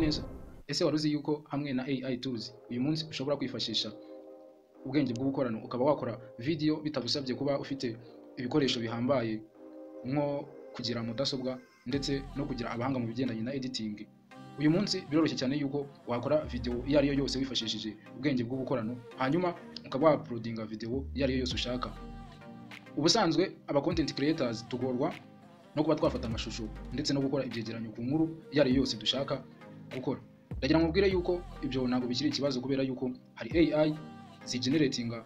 Neza. Ese wari uzi yuko hamwe na AI tools uyu munsi ushobora kwifashisha ubwenge bw'ubukorano ukaba wakora video bitagusabye kuba ufite ibikoresho bihambaye, nko kugira mudasobwa ndetse no kugira abahanga mu bigendanye na editing? Uyu munsi biroroshye cyane yuko wakora video iyo ari yo yose wifashishije ubwenge bw'ubukorano, hanyuma ukaba wauploadinga video iyo ari yo yose ushaka. Ubusanzwe aba content creators tugorwa no kuba twafata amashusho ndetse no gukora ibyegeranyo ku nkuru iyo ari yo yose dushaka gukora. Ndagira ngo mbwire yuko ibyo ntabwo bikiri ikibazo, kubera yuko hari AI zigeneratinga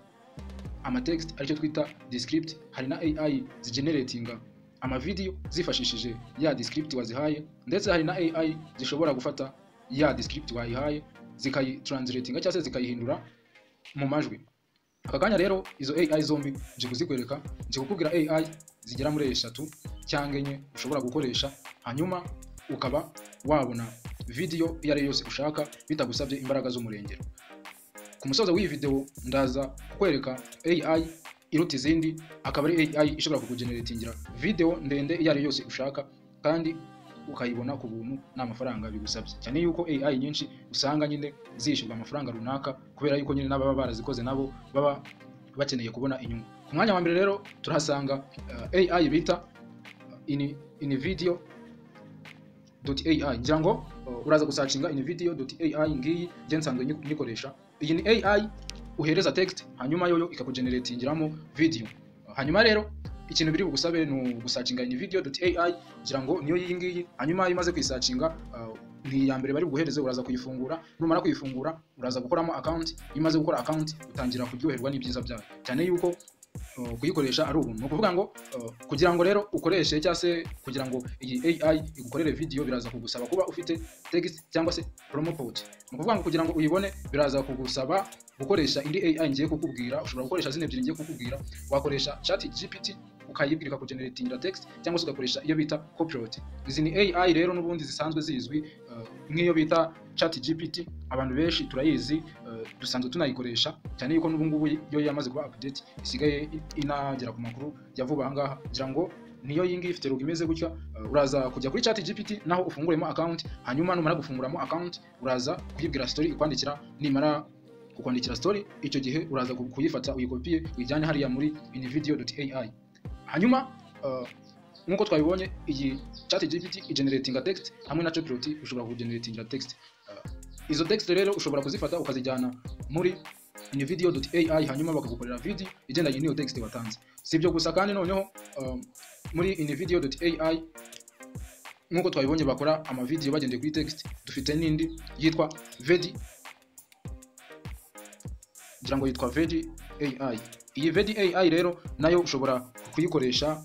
amatext, aricyo twita descript. Hari na AI zigeneratinga amavideo zifashishije ya descript wazihaye, ndetse hari na AI zishobora gufata ya descript wayihaye zikayitranslatinga cyangwa se zikayihindura mu majwi. Aka kanya rero izo AI zombi nje kuzikwereka, nje kukubwira AI zigera muri eshatu cyangwa enye ushobora gukoresha, hanyuma ukaba wabona video iyo ari yo yose ushaka bitagusabye imbaraga z'umurengero. Ku musozo w'iyi video ndaza kukwereka AI iruta izindi, akaba ari AI ishobora kukugeneratingira video ndende iyo ari yo yose ushaka, kandi ukayibona ku buntu, nta mafaranga bigusabye, cyane yuko AI nyinshi usanga nyine zishyurwa amafaranga runaka, kubera yuko nyine n'ababa barazikoze nabo baba bakeneye kubona inyungu. Ku mwanya wa mbere rero turahasanga AI bita InVideo.ai. Ngira ngo uraza gusearchinga InVideo.ai. Ngiyi, njye nsanzwe nyikoresha. Iyi ni AI uhereza text, hanyuma yoyo ikakugeneratingiramo video. Hanyuma rero ikintu biri bugusabe ni ugusearchinga InVideo.ai. Ngira ngo niyo iyi ngiyi. Hanyuma iyo umaze kuyisearchinga, ni iya mbere bari buguhereze, uraza kuyifungura. Numara kuyifungura uraza gukoramo account. Iyo umaze gukora account utangira kuryoherwa n'ibyiza byayo, cyane yuko kuyikoresha ari ubuntu. Ni ukuvuga ngo kugira ngo rero ukoreshe cyangwa se kugira ngo iyi AI igukorere video, biraza kugusaba kuba ufite text cyangwa se prompt. Ni ukuvuga ngo kugira ngo uyibone biraza kugusaba gukoresha indi AI ngiye kukubwira. Ushobora gukoresha zino ebyiri ngiye kukubwira. Wakoresha Chat GPT ukayibwira ikakugeneratingira text, cyangwa se ugakoresha iyo bita Copilot. Izi ni AI rero n'ubundi zisanzwe zizwi, nk'iyo bita Chat GPT abantu benshi turayizi, dusanzwe tunayikoresha, cyane yuko n'ubu ngubu yo yamaze kuba update, isigaye inagera ku makuru ya vuba aha ngaha. Ngira ngo niyo iyi ngiyi ifite logo imeze gutya. Uraza kujya kuri Chat GPT naho ufunguremo account. Hanyuma numara gufunguramo account uraza kuyibwira story ikwandikira. Nimara kukwandikira story, icyo gihe uraza kuyifata uyikopiye, uyijyane hariya muri invideo.ai. Hanyuma nk'uko twabibonye, iyi Chat GPT igeneratinga text, hamwe na Copilot ushobora kugeneratingira text. Izo text rero ushobora kuzifata ukazijyana muri invideo.ai, hanyuma bakagukorera video igendanye n'iyo text watanze. Si ibyo gusa kandi, noneho muri invideo.ai nk'uko twabibonye bakora amavideo bagendeye kuri text. Dufite n'indi yitwa Vedi, ngira ngo yitwa Vedi AI. Iyi Vedi AI rero nayo ushobora kuyikoresha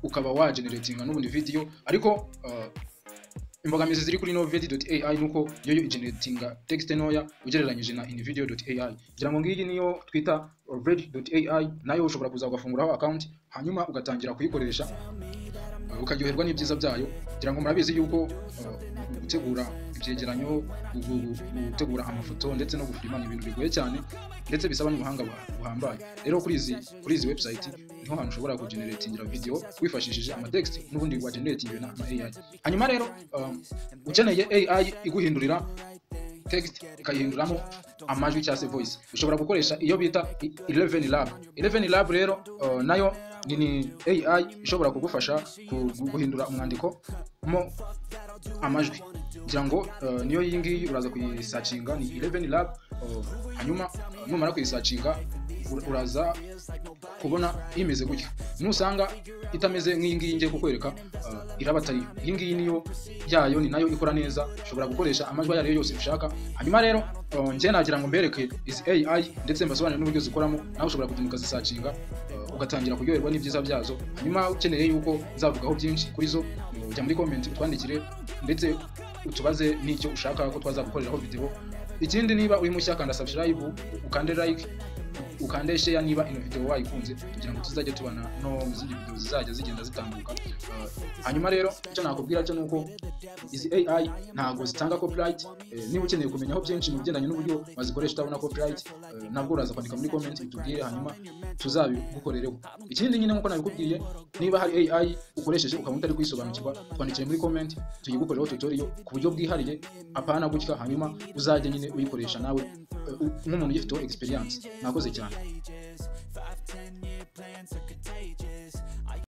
ukaba wageneratinga n'ubundi video, ariko imbogamizi ziri kuri no Vedi.ai nuko yoyo igeneratinga text ntoya ugereranyije na InVideo.ai. Ngira ngo ngiyi niyo twita Vedi.ai. Nayo ushobora kuza ugafunguraho account, hanyuma ugatangira kuyikoresha, ukaryoherwa n'ibyiza byayo. Ngira ngo murabizi yuko gutegura ibyegeranyo, gutegura amafoto ndetse no gufilima ni ibintu bigoye cyane, ndetse bisaba n'ubuhanga buhambaye. Rero kuri izi website niho hantu ushobora kugeneratingira video wifashishije amatext n'ubundi wageneratingiwe na AI. Hanyuma rero ukeneye AI iguhindurira text ikayihinduramo amajwi cyangwa se voice, ushobora gukoresha iyo bita 11 Lab. 11 Lab rero nayo ni AI ishobora kugufasha guhindura umwandiko mo amajwi. Ngira ngo niyo iyi ngiyi, uraza kuyisearchinga, ni 11 Lab. Hanyuma numara kuyisearchinga uraza kubona imeze gutya. Nusanga itameze nk'iyi ngiyi ngiye kukwereka, iraba atariyo. Iyi ngiyi niyo yayo, ni nayo ikora neza, ushobora gukoresha amajwi ayo ariyo yose ushaka. Hanyuma rero njye nagira ngo mbereke izi AI ndetse mbasobanurire n'uburyo zikoramo. Nawe ushobora kugenda ukazisearchinga, ugatangira kuryoherwa n'ibyiza byazo. Hanyuma ukeneye yuko nzavugaho byinshi kuri zo, jya muri comment utwandikire, ndetse utubaze n'icyo ushaka ko twazagukoreraho video. Ikindi, niba uri mushya, kanda subscribe, ukande like. Ukande share niba ino video wayikunze, kugira ngo tuzajye tubana no mu zindi video zizajya zigenda zitambuka. Hanyuma rero icyo nakubwira cyo nuko izi AI ntago zitanga copyright. Niba ukeneye kumenyaho byinshi mu bigendanye n'uburyo wazikoresha utabona copyright, nabwo uraza kwandika muri comment bitubwire, hanyuma tuzabigukorereho. Ikindi nyine, nkuko nabikubwiye, niba hari AI ukoresheje ukaba utari kuyisobanukirwa, twandikire muri comment tuyigukorereho tutorial ku buryo bwihariye, apana gutya, hanyuma uzajye nyine uyikoresha nawe nk'umuntu ugifiteho experience. Mwakoze cyane.